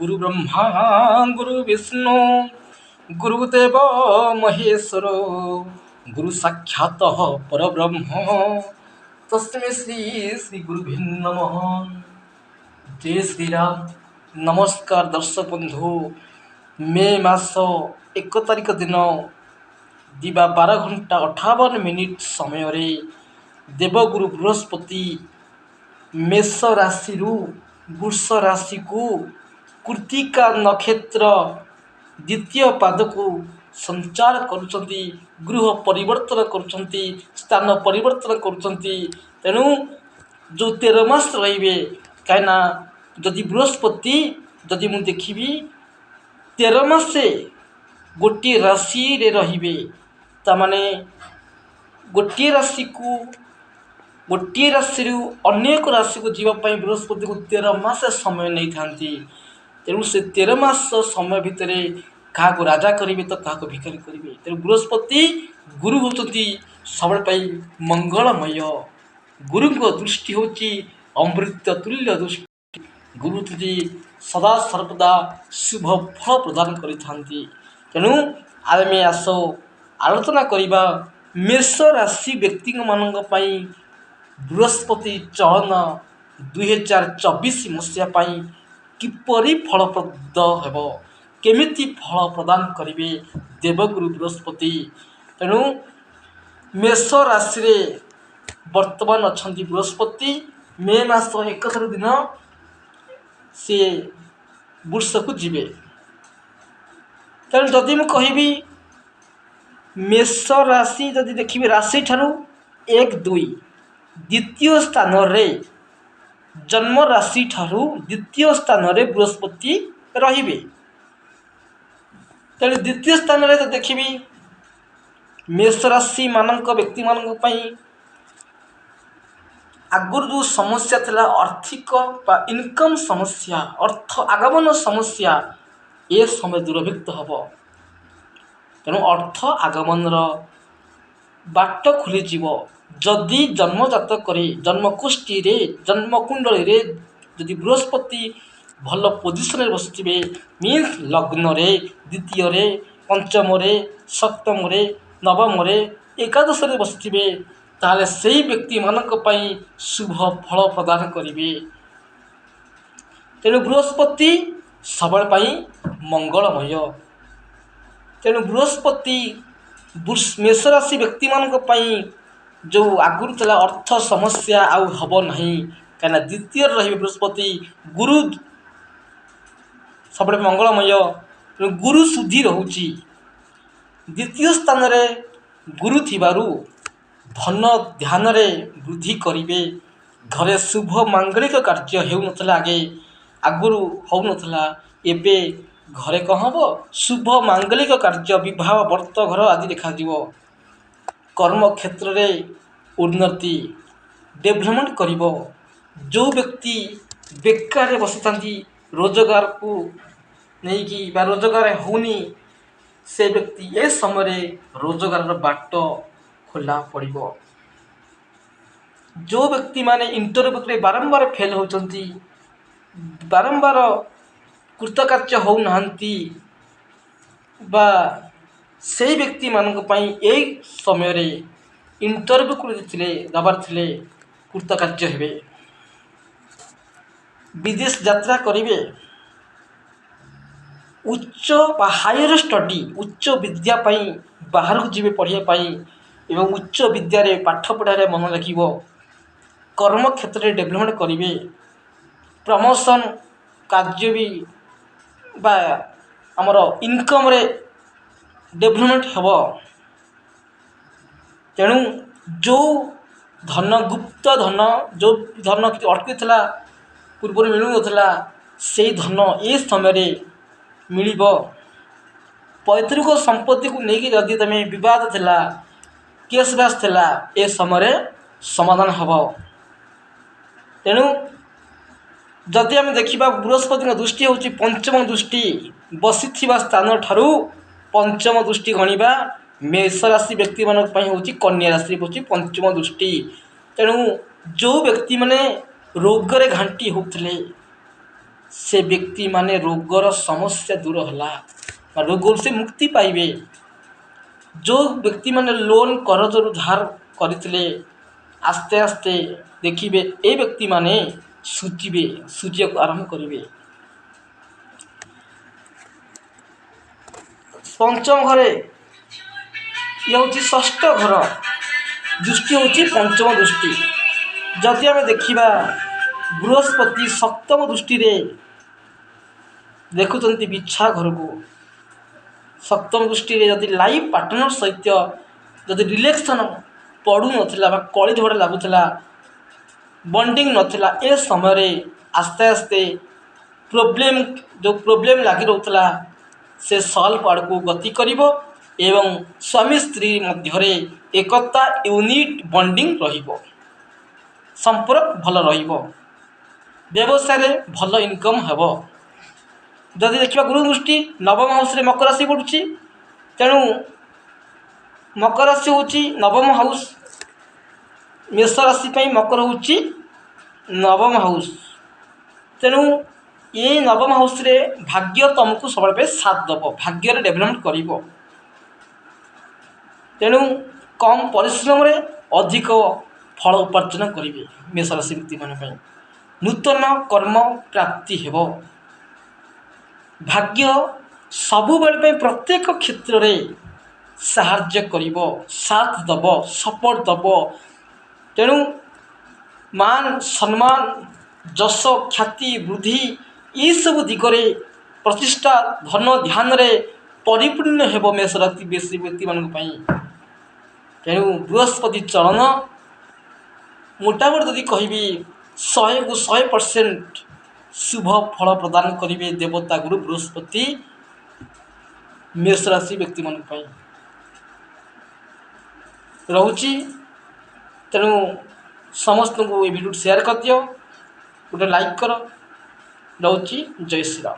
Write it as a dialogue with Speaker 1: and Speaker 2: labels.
Speaker 1: ଗୁରୁ ବ୍ରହ୍ମା ଗୁରୁ ବିଷ୍ଣୁ ଗୁରୁଦେବ ମହେଶ୍ୱର, ଗୁରୁ ସାକ୍ଷାତ ପରବ୍ରହ୍ମ ତସ୍ମୈ ଶ୍ରୀ ଶ୍ରୀ ଗୁରୁଭେ ନମଃ। ଜୟ ଶ୍ରୀରାମ। ନମସ୍କାର ଦର୍ଶକ ବନ୍ଧୁ। ମେ ମାସ 1 ତାରିଖ ଦିନ ଦିବା 12 ଘଣ୍ଟା 58 ମିନିଟ୍ ସମୟରେ ଦେବଗୁରୁ ବୃହସ୍ପତି ମେଷ ରାଶିରୁ ବୃଷ ରାଶିକୁ କୃତିକା ନକ୍ଷତ୍ର ଦ୍ୱିତୀୟ ପାଦକୁ ସଞ୍ଚାର କରୁଛନ୍ତି, ଗୃହ ପରିବର୍ତ୍ତନ କରୁଛନ୍ତି, ସ୍ଥାନ ପରିବର୍ତ୍ତନ କରୁଛନ୍ତି। ତେଣୁ ଯେଉଁ 13 ମାସ ରହିବେ, କାହିଁକିନା ଯଦି ବୃହସ୍ପତି ଯଦି ମୁଁ ଦେଖିବି 13 ମାସେ ଗୋଟିଏ ରାଶିରେ ରହିବେ, ତାମାନେ ଗୋଟିଏ ରାଶିକୁ ଗୋଟିଏ ରାଶିରୁ ଅନ୍ୟ ଏକ ରାଶିକୁ ଯିବା ପାଇଁ ବୃହସ୍ପତିକୁ 13 ମାସ ସମୟ ନେଇଥାନ୍ତି। ତେଣୁ ସେ 13 ମାସ ସମୟ ଭିତରେ କାହାକୁ ରାଜା କରିବେ ତ କାହାକୁ ଭିକାରୀ କରିବେ। ତେଣୁ ବୃହସ୍ପତି ଗୁରୁ ହେଉଛନ୍ତି ସବୁବେଳେ ପାଇଁ ମଙ୍ଗଳମୟ। ଗୁରୁଙ୍କ ଦୃଷ୍ଟି ହେଉଛି ଅମୃତ ତୁଲ୍ୟ ଦୃଷ୍ଟି। ଗୁରୁ ହେଉଛନ୍ତି ସଦା ସର୍ବଦା ଶୁଭ ଫଳ ପ୍ରଦାନ କରିଥାନ୍ତି। ତେଣୁ ଆମେ ଆସ ଆଲୋଚନା କରିବା, ମେଷ ରାଶି ବ୍ୟକ୍ତିମାନଙ୍କ ପାଇଁ ବୃହସ୍ପତି ଚଳନ 2024 ମସିହା ପାଇଁ କିପରି ଫଳପ୍ରଦ ହେବ, କେମିତି ଫଳ ପ୍ରଦାନ କରିବେ ଦେବଗୁରୁ ବୃହସ୍ପତି। ତେଣୁ ମେଷ ରାଶିରେ ବର୍ତ୍ତମାନ ଅଛନ୍ତି ବୃହସ୍ପତି। ମେ ମାସ 1 ତାରିଖ ଦିନ ସିଏ ବୃଷକୁ ଯିବେ। ତେଣୁ ଯଦି ମୁଁ କହିବି, ମେଷ ରାଶି ଯଦି ଦେଖିବେ, ରାଶି ଠାରୁ 1, 2 ଦ୍ୱିତୀୟ ସ୍ଥାନରେ, ଜନ୍ମ ରାଶି ଠାରୁ ଦ୍ୱିତୀୟ ସ୍ଥାନରେ ବୃହସ୍ପତି ରହିବେ। ତେଣୁ ଦ୍ୱିତୀୟ ସ୍ଥାନରେ ଯଦି ଦେଖିବି, ମେଷ ରାଶି ମାନଙ୍କ ବ୍ୟକ୍ତିମାନଙ୍କ ପାଇଁ ଆଗରୁ ଯେଉଁ ସମସ୍ୟା ଥିଲା, ଆର୍ଥିକ ବା ଇନକମ୍ ସମସ୍ୟା, ଅର୍ଥ ଆଗମନ ସମସ୍ୟା, ଏ ସମୟ ଦୂରଭକ୍ତ ହେବ। ତେଣୁ ଅର୍ଥ ଆଗମନର ବାଟ ଖୋଲିଯିବ। ଯଦି ଜନ୍ମଜାତକରେ, ଜନ୍ମକୁଷ୍ଠିରେ, ଜନ୍ମକୁଣ୍ଡଳୀରେ ଯଦି ବୃହସ୍ପତି ଭଲ ପୋଜିସନରେ ବସିଥିବେ, ମିନ୍ସ ଲଗ୍ନରେ, ଦ୍ୱିତୀୟରେ, ପଞ୍ଚମରେ, ସପ୍ତମରେ, ନବମରେ, ଏକାଦଶରେ ବସିଥିବେ, ତାହେଲେ ସେଇ ବ୍ୟକ୍ତିମାନଙ୍କ ପାଇଁ ଶୁଭ ଫଳ ପ୍ରଦାନ କରିବେ। ତେଣୁ ବୃହସ୍ପତି ସବୁବେଳେ ପାଇଁ ମଙ୍ଗଳମୟ। ତେଣୁ ବୃହସ୍ପତି ମେଷ ରାଶି ବ୍ୟକ୍ତିମାନଙ୍କ ପାଇଁ ଯେଉଁ ଆଗରୁ ଥିଲା ଅର୍ଥ ସମସ୍ୟା, ଆଉ ହେବ ନାହିଁ। କାହିଁକିନା ଦ୍ୱିତୀୟରେ ରହିବେ ବୃହସ୍ପତି। ଗୁରୁ ସବୁବେଳେ ମଙ୍ଗଳମୟ। ତେଣୁ ଗୁରୁ ଶୁଦ୍ଧି ରହୁଛି। ଦ୍ୱିତୀୟ ସ୍ଥାନରେ ଗୁରୁ ଥିବାରୁ ଧନ ଧ୍ୟାନରେ ବୃଦ୍ଧି କରିବେ। ଘରେ ଶୁଭ ମାଙ୍ଗଳିକ କାର୍ଯ୍ୟ ହେଉନଥିଲା, ଆଗେ ଆଗରୁ ହେଉନଥିଲା, ଏବେ ଘରେ କ'ଣ ହେବ? ଶୁଭ ମାଙ୍ଗଳିକ କାର୍ଯ୍ୟ, ବିବାହ, ବ୍ରତ ଘର ଆଦି ଦେଖାଯିବ। କର୍ମକ୍ଷେତ୍ରରେ ଉନ୍ନତି, ଡେଭଲପମେଣ୍ଟ କରିବ। ଯେଉଁ ବ୍ୟକ୍ତି ବେକାରରେ ବସିଥାନ୍ତି, ରୋଜଗାରକୁ ନେଇକି ବା ରୋଜଗାର ହେଉନି, ସେ ବ୍ୟକ୍ତି ଏ ସମୟରେ ରୋଜଗାରର ବାଟ ଖୋଲା ପଡ଼ିବ। ଯେଉଁ ବ୍ୟକ୍ତିମାନେ ଇଣ୍ଟରଭ୍ୟୁରେ ବାରମ୍ବାର ଫେଲ୍ ହେଉଛନ୍ତି, ବାରମ୍ବାର କୃତକାର୍ଯ୍ୟ ହେଉନାହାନ୍ତି, ବା ସେଇ ବ୍ୟକ୍ତିମାନଙ୍କ ପାଇଁ ଏଇ ସମୟରେ ଇଣ୍ଟରଭ୍ୟୁକୁ ଥିଲେ ଦେବାର ଥିଲେ କୃତକାର୍ଯ୍ୟ ହେବେ। ବିଦେଶ ଯାତ୍ରା କରିବେ। ଉଚ୍ଚ ବା ହାୟର ଷ୍ଟଡ଼ି, ଉଚ୍ଚ ବିଦ୍ୟା ପାଇଁ ବାହାରକୁ ଯିବେ ପଢ଼ିବା ପାଇଁ ଏବଂ ଉଚ୍ଚ ବିଦ୍ୟାରେ ପାଠ ପଢ଼ାରେ ମନ ଲାଗିବ। କର୍ମକ୍ଷେତ୍ରରେ ଡେଭଲପମେଣ୍ଟ କରିବେ। ପ୍ରମୋସନ୍ କାର୍ଯ୍ୟ ବି ବା ଆମର ଇନକମ୍ରେ ଡେଭଲପମେଣ୍ଟ ହେବ। ତେଣୁ ଯେଉଁ ଧନ, ଗୁପ୍ତ ଧନ, ଯେଉଁ ଧନ ଅଟକିଥିଲା, ପୂର୍ବରୁ ମିଳୁନଥିଲା, ସେଇ ଧନ ଏ ସମୟରେ ମିଳିବ। ପୈତୃକ ସମ୍ପତ୍ତିକୁ ନେଇକି ଯଦି ତୁମେ ବିବାଦ ଥିଲା, କେସ୍ ବାସ୍ ଥିଲା, ଏ ସମୟରେ ସମାଧାନ ହେବ। ତେଣୁ ଯଦି ଆମେ ଦେଖିବା, ବୃହସ୍ପତିଙ୍କ ଦୃଷ୍ଟି ହେଉଛି ପଞ୍ଚମ ଦୃଷ୍ଟି। ବସିଥିବା ସ୍ଥାନ ଠାରୁ ପଞ୍ଚମ ଦୃଷ୍ଟି ଗଣିବା, ମେଷ ରାଶି ବ୍ୟକ୍ତିମାନଙ୍କ ପାଇଁ ହେଉଛି କନ୍ୟା ରାଶି ହେଉଛି ପଞ୍ଚମ ଦୃଷ୍ଟି। ତେଣୁ ଯେଉଁ ବ୍ୟକ୍ତିମାନେ ରୋଗରେ ଘାଣ୍ଟି ହେଉଥିଲେ, ସେ ବ୍ୟକ୍ତିମାନେ ରୋଗର ସମସ୍ୟା ଦୂର ହେଲା ବା ରୋଗରୁ ସେ ମୁକ୍ତି ପାଇବେ। ଯେଉଁ ବ୍ୟକ୍ତିମାନେ ଲୋନ୍ କରଜରୁ ଧାର କରିଥିଲେ, ଆସ୍ତେ ଆସ୍ତେ ଦେଖିବେ ଏ ବ୍ୟକ୍ତିମାନେ ସୁଝିବେ, ସୁଝିବାକୁ ଆରମ୍ଭ କରିବେ। ପଞ୍ଚମ ଘରେ, ଇଏ ହେଉଛି ଷଷ୍ଠ ଘର, ଦୃଷ୍ଟି ହେଉଛି ପଞ୍ଚମ ଦୃଷ୍ଟି। ଯଦି ଆମେ ଦେଖିବା, ବୃହସ୍ପତି ସପ୍ତମ ଦୃଷ୍ଟିରେ ଦେଖୁଛନ୍ତି ବିଛା ଘରକୁ। ସପ୍ତମ ଦୃଷ୍ଟିରେ ଯଦି ଲାଇଫ୍ ପାର୍ଟନର ସହିତ ଯଦି ରିଲେସନ୍ ପଡ଼ୁନଥିଲା ବା କଳି ଝଗଡ଼ା ଲାଗୁଥିଲା, ବଣ୍ଡିଙ୍ଗ ନଥିଲା, ଏ ସମୟରେ ଆସ୍ତେ ଆସ୍ତେ ପ୍ରୋବ୍ଲେମ୍, ଯେଉଁ ପ୍ରୋବ୍ଲେମ୍ ଲାଗି ରହୁଥିଲା, ସେ ସଲ୍ଭ ଆଡ଼କୁ ଗତି କରିବ ଏବଂ ସ୍ୱାମୀ ସ୍ତ୍ରୀ ମଧ୍ୟରେ ଏକତା, ୟୁନିଟ୍, ବଣ୍ଡିଙ୍ଗ ରହିବ, ସମ୍ପର୍କ ଭଲ ରହିବ, ବ୍ୟବସାୟରେ ଭଲ ଇନକମ୍ ହେବ। ଯଦି ଦେଖିବା, ଗୁରୁ ଦୃଷ୍ଟି ନବମ ହାଉସ୍ରେ ମକର ରାଶି ପଡ଼ୁଛି। ତେଣୁ ମକର ରାଶି ହେଉଛି ନବମ ହାଉସ୍। ମେଷ ରାଶି ପାଇଁ ମକର ହେଉଛି ନବମ ହାଉସ୍। ତେଣୁ ଏଇ ନବମ ହାଉସ୍ରେ ଭାଗ୍ୟ ତୁମକୁ ସବୁବେଳେ ପାଇଁ ସାଥ ଦେବ, ଭାଗ୍ୟରେ ଡେଭଲପମେଣ୍ଟ କରିବ। ତେଣୁ କମ୍ ପରିଶ୍ରମରେ ଅଧିକ ଫଳ ଉପାର୍ଜନ କରିବେ। ମେଷ ରାଶି ବ୍ୟକ୍ତିମାନଙ୍କ ପାଇଁ ନୂତନ କର୍ମ ପ୍ରାପ୍ତି ହେବ। ଭାଗ୍ୟ ସବୁବେଳେ ପାଇଁ ପ୍ରତ୍ୟେକ କ୍ଷେତ୍ରରେ ସାହାଯ୍ୟ କରିବ, ସାଥ ଦେବ, ସପୋର୍ଟ ଦେବ। ତେଣୁ ମାନ ସମ୍ମାନ, ଯଶ, ଖ୍ୟାତି ବୃଦ୍ଧି, ଏସବୁ ଦିଗରେ ପ୍ରତିଷ୍ଠା, ଧନ ଧ୍ୟାନରେ ପରିପୂର୍ଣ୍ଣ ହେବ ମେଷ ରାଶି ବେଶୀ ବ୍ୟକ୍ତିମାନଙ୍କ ପାଇଁ। ତେଣୁ ବୃହସ୍ପତି ଚଳନ ମୋଟାମୋଟି ଯଦି କହିବି, 100କୁ 100% ଶୁଭ ଫଳ ପ୍ରଦାନ କରିବେ ଦେବତା ଗୁରୁ ବୃହସ୍ପତି ମେଷ ରାଶି ବ୍ୟକ୍ତିମାନଙ୍କ ପାଇଁ ରହୁଛି। ତେଣୁ ସମସ୍ତଙ୍କୁ ଏ ଭିଡ଼ିଓ ସେୟାର କରିଦିଅ, ଗୋଟେ ଲାଇକ୍ କର। ରହୁଛି, ଜୟ ଶ୍ରୀରାମ।